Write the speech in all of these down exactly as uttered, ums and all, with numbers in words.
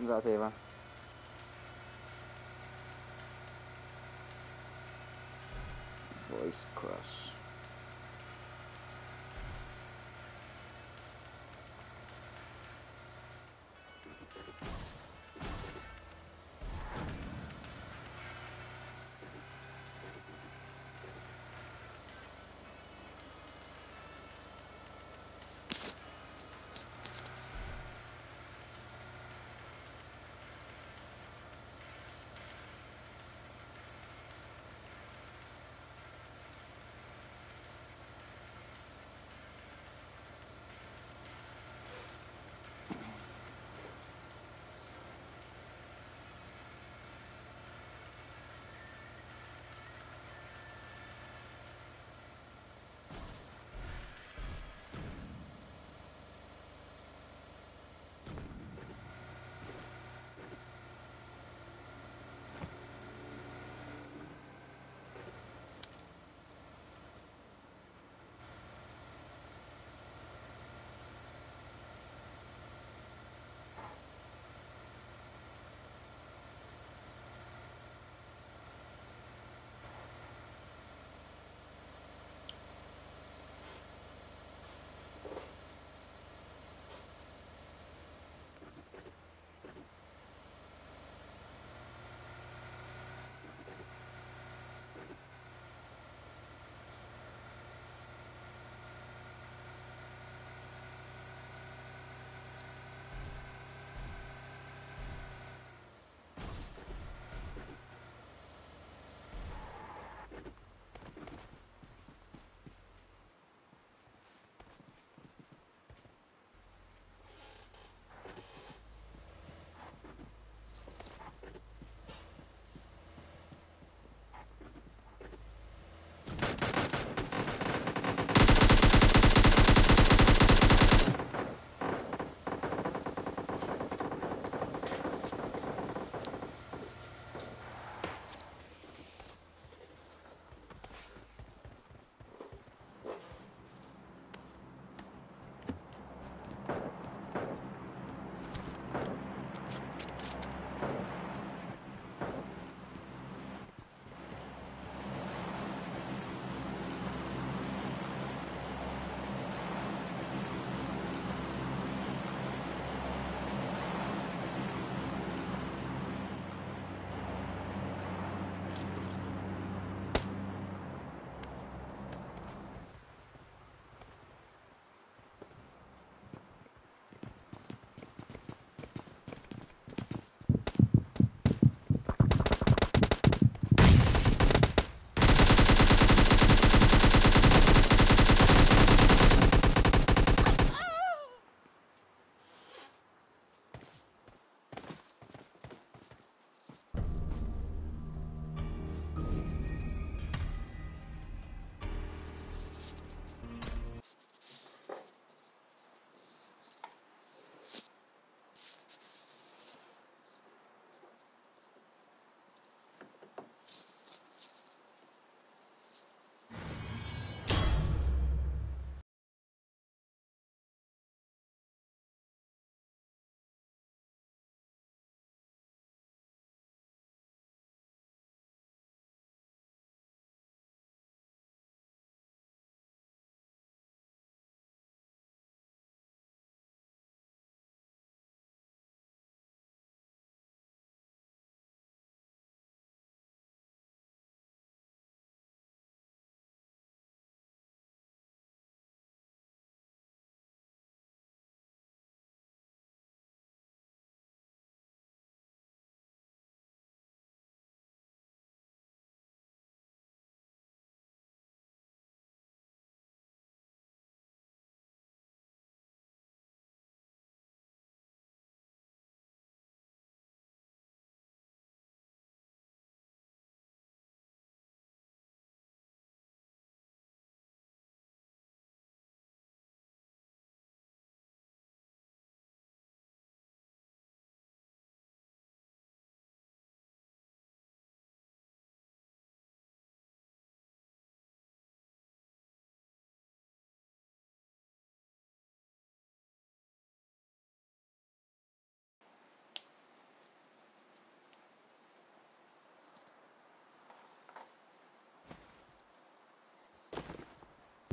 Za thei va. Voice crush.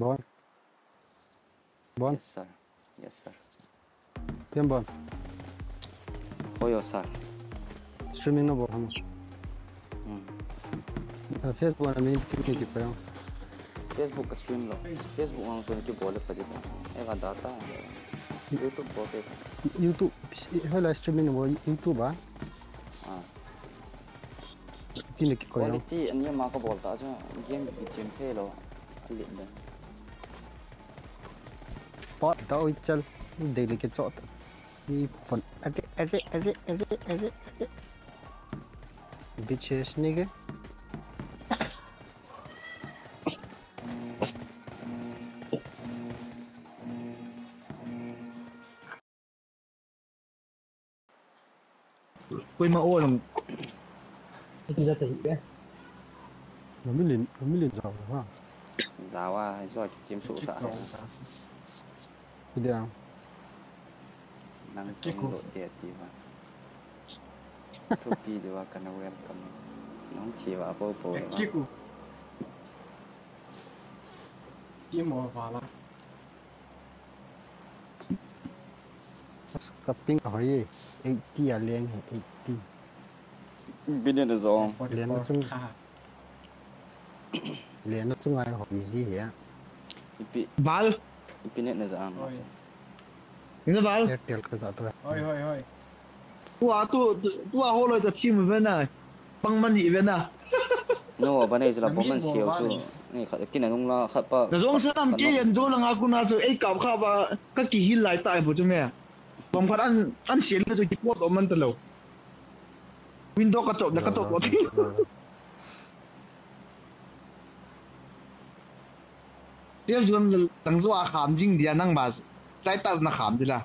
Bon. Bon. Yes, sir. Yes, sir. Ken Bon. Hoi o, sir. Streaming na bol ham? Hmm. Ah, Facebook na min tin ki pa. Facebook ka stream lou. Facebook ang so ki bol pa di ba. E ka data. YouTube bol ke. YouTube, hoilai streaming na bol YouTube a? Ah. Tin ki ko. Quality ani ma ka bol ta chu game ki chem the lou. Alit da. Pot da oi chal. Dei le ke chot. Ni pon. Ate, ate, ate, ate, ate, ate. Bitches nigga. Koima o lang. Ati ja ta hi e. Namilin, namilin jaw ha. Jaw a, jaw ki chim su sa. Ki dia. Nang chim lo dia ti ba. Thupi dia kana welcome. Nang chi ba po po. Ki ku. Ki mo va la. Ka ping a hoi e, eighty a leng he, eighty. Bine na zong. Len na chung. Len na chung ai hoi ji he. Ipi. Bal. Ipi ne na zang. Oi. Ina bal. Airtel ka za to. Hoi, hoi, hoi. Tua tu, tua holoi ta team ve na. Pang man hi ve na. No, ba nei chu la pang man siau chu. Nei khat kin anung la khat pa. Na zong sa tam ke yan zo la nga ku na chu ei kap kha ba ka ki hil lai ta bu chu me. Pom khat an, an sial le chu ki pot om man ta lo. Window ka chop na ka chop lo. Sial zon tang zo a kham jing dia nang ba. Lai ta na kham di la.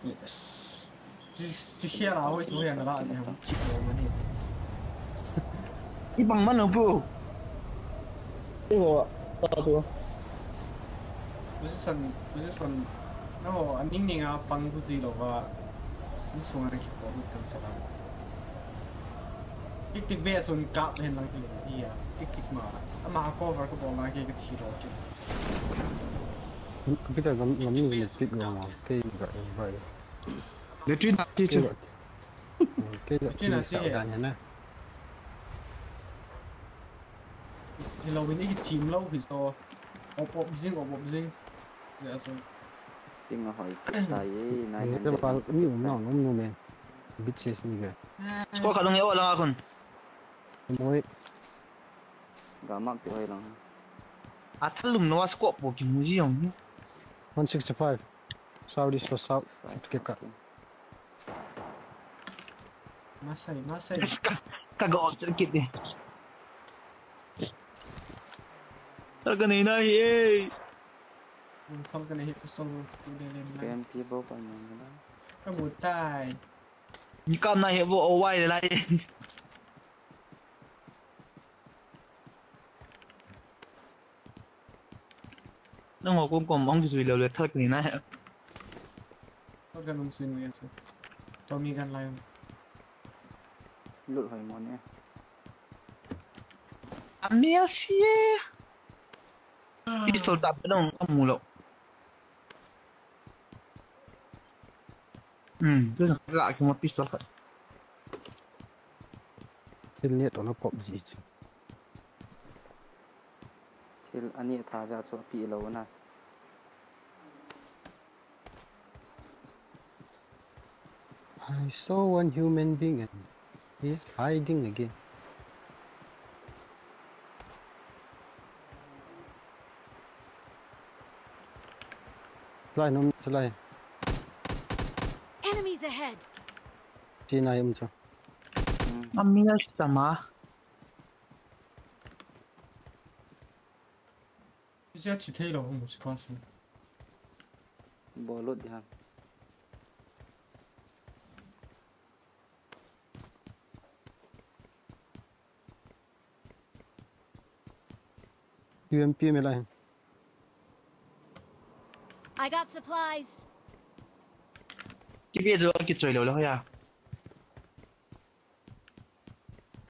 Yes. Chi, chi khia la hoi chu hian la ni hong chi ko ma ni. I bang man lo pu. I ho ta tu. Position, position. No, aning ning a pang ku ji lo va. Ni sung a ki ko lu tan sa la. Tik tik be sun kap hen lang ki le. Iya, tik tik ma. Ama cover ko bol la ki ka thi lo ki. Kita gam, gam ni speak lo ma. Ke ga invite. Battery na ti chu. Ke ga ti sa dan he na. Hello, we need team lo hi so. Op op zing, op op zing. Ya so. Ting a hoi ki sa ye, nai nai. Ni um na, um no me. Bitches ni ga. Score ka dong e o lang a khun. Moi. Ga mak ti hoi lang. A thalum no scope po ki mu ji yong. One sixty-five. South is for south. Right. Kika. Okay. Masai, masai. Ka, ka go out kit ni. Thal ka nei na hi e. Thal ka nei hi ko song tu de le na. K M P bo pa na na. Ka bu tai. Ni kam na hi bo o wai le lai. Nang ho kum kom ong kisui lou le thal ka nei na he. Thal ka nung sui nung yan su. Tommy gun lai. Lut hoi mo ne. Amia sie. Pistol tap nong amu lo. Hmm, tu sa la ki mo pistol khat. Thil ni to na pop ji chu. Thil ani tha ja chu api lo na. I saw one human being and he's hiding again. Lai nom chu lai. Enemies ahead. Ti nai um chu. Amia sama. Isia thi thei lo hung si kha si. Bol lut di ham. U M P me lai. I got supplies. Ki be jo ki choi lo lo ya.